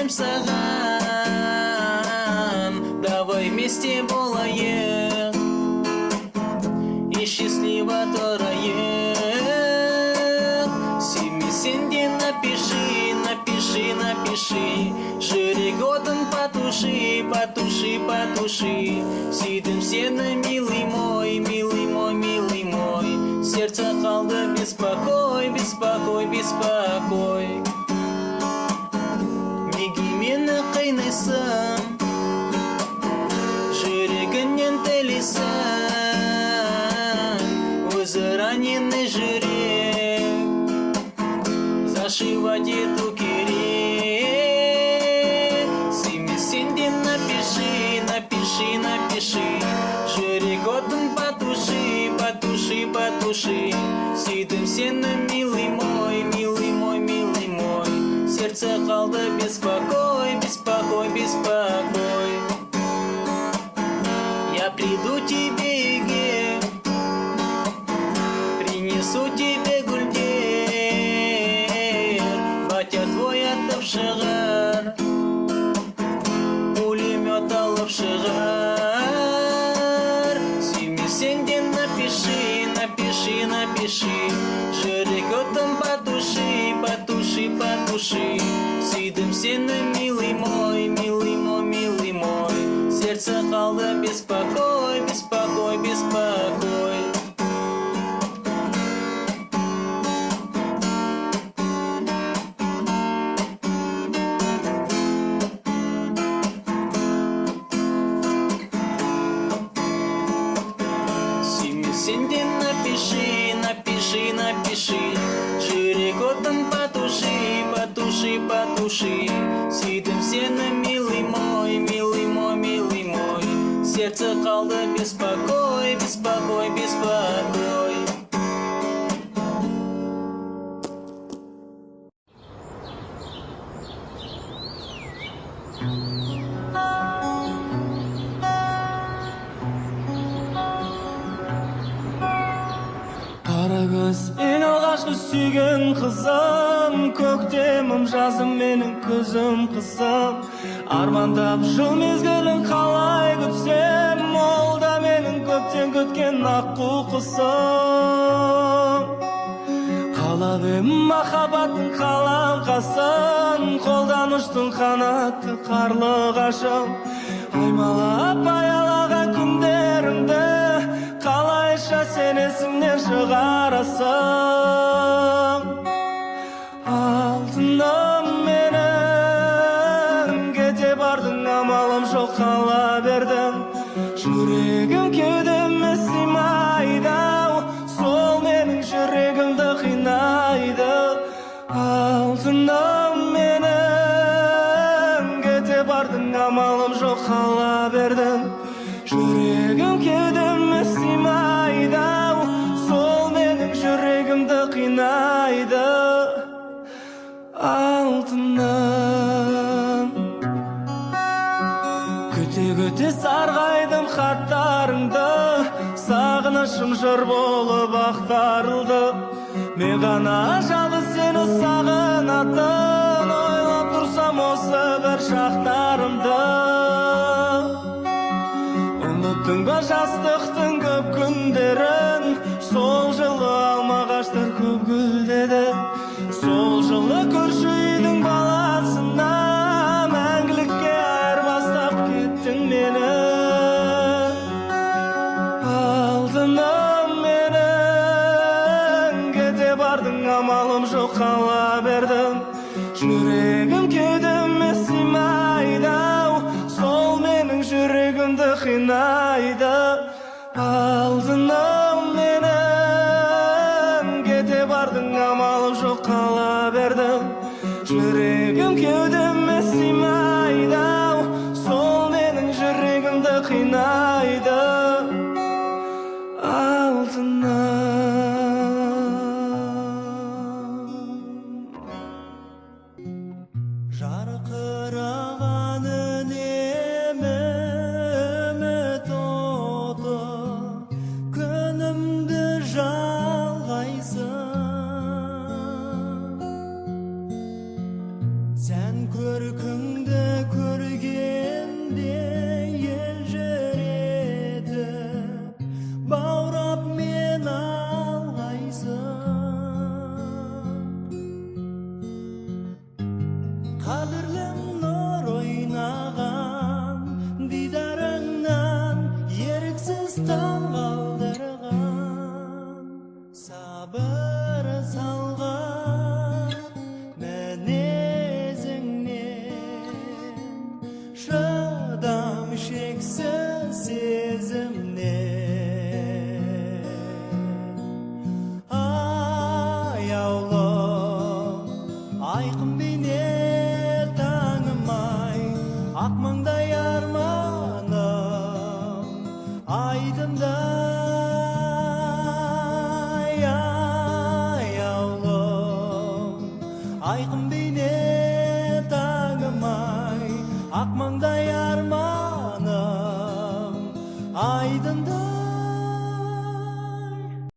Берем саған. Давай вместе болайық и счастливо тұрайық. Сүймесең де напиши, напиши, напиши. Жүрек отын потуши, потуши, потуши. Сүйдім сені, милый мой, милый мой, милый мой. Сердце қалды беспокой, беспокой, беспокой. Неге мені қинайсың, жүрегіңнен тілейсің? Өзі раненый жүрек зашивать ету керек. Сүймесең де напиши, напиши, напиши. Жүрек отын потуши, потуши, потуши. Сүйдім сені, милый мой, милый мой, милый мой. Сердце қалды беспокой, беспокой, беспокой. Я приду тебе үйге, принесу тебе гүлдер. Батя твой атып шығар, пулемет алып шығар. Сүймесең де напиши, напиши, напиши. Жүрек отын потуши, потуши, потуши. Сүйдім сені, милый мой, милый мой, милый мой. Сердце қалды беспокой, беспокой, беспокой. Сүймесең де напиши, напиши, напиши. Жүрек отын потуши, потуши, потуши. Сүйдім сені, милый мой, милый мой, милый мой. Сердце қалды беспокой, беспокой, беспокой. Қарагөз, ең алғашқы сүйген қызым, көктемім, жазым менің, күзім, қысым. Армандап жыл мезгілін қалай күтсем, ол да менің көптен күткен аққу құсым. Қалап ем махаббаттың қаламқасын, қолдан ұштың қанатты қарлығашым. Аймалап аялаған күндерімді қалайша сен есіңнен шығарасың? Алтыным менің, кете бардың, амалым жоқ, қала бердің. Жүрегім кеудеме сыймайды ау, сол менің жүрегімді қинайды. Алтыным менің, кете бардың, амалым жоқ, қала бердің. Жүрегім кеудеме сыймайды ау, сол менің жүрегімді қинайды. Алтыным, күте күте сарғайдым хаттарыңды, сағынышым жыр болып ақтарылды. Мен ғана жалғыз сені сағынатын, ойлап тұрсам осы бір шақтарымды. Ұмыттың ба жастықтың көп күндерін, сол жылы алма ағаштар көп гүлдеді. Сол жылы көрші үйдің баласына мәңгілікке айырбастап кеттің мені. Алтыным менің, кете бардың, амалым жоқ, қала бердің. Жүрегім кеудеме сыймайды ау, сол менің жүрегімді қинайды. Алтыным менің, кете бардың, амалым жоқ, қала бердің. Жүрегім кеудеме сыймайды ау, сол менің жүрегімді қинайды. Алтыным. Жарқыраған үнемі үміт Көркіңді көргенде елжіретіп, баурап мен алғайсың. Қадірлім нұр ойнаған дидарыңнан еріксіз таң қалдырған, сабыр салған мінезіңнен, шыдам шексіз сезімнен. Аяулым, айқын бейне таңым ай, ақ маңдай арманым айдындай. Аяулым, айқын бейне таңым ай, ақ маңдай арманым айдындай.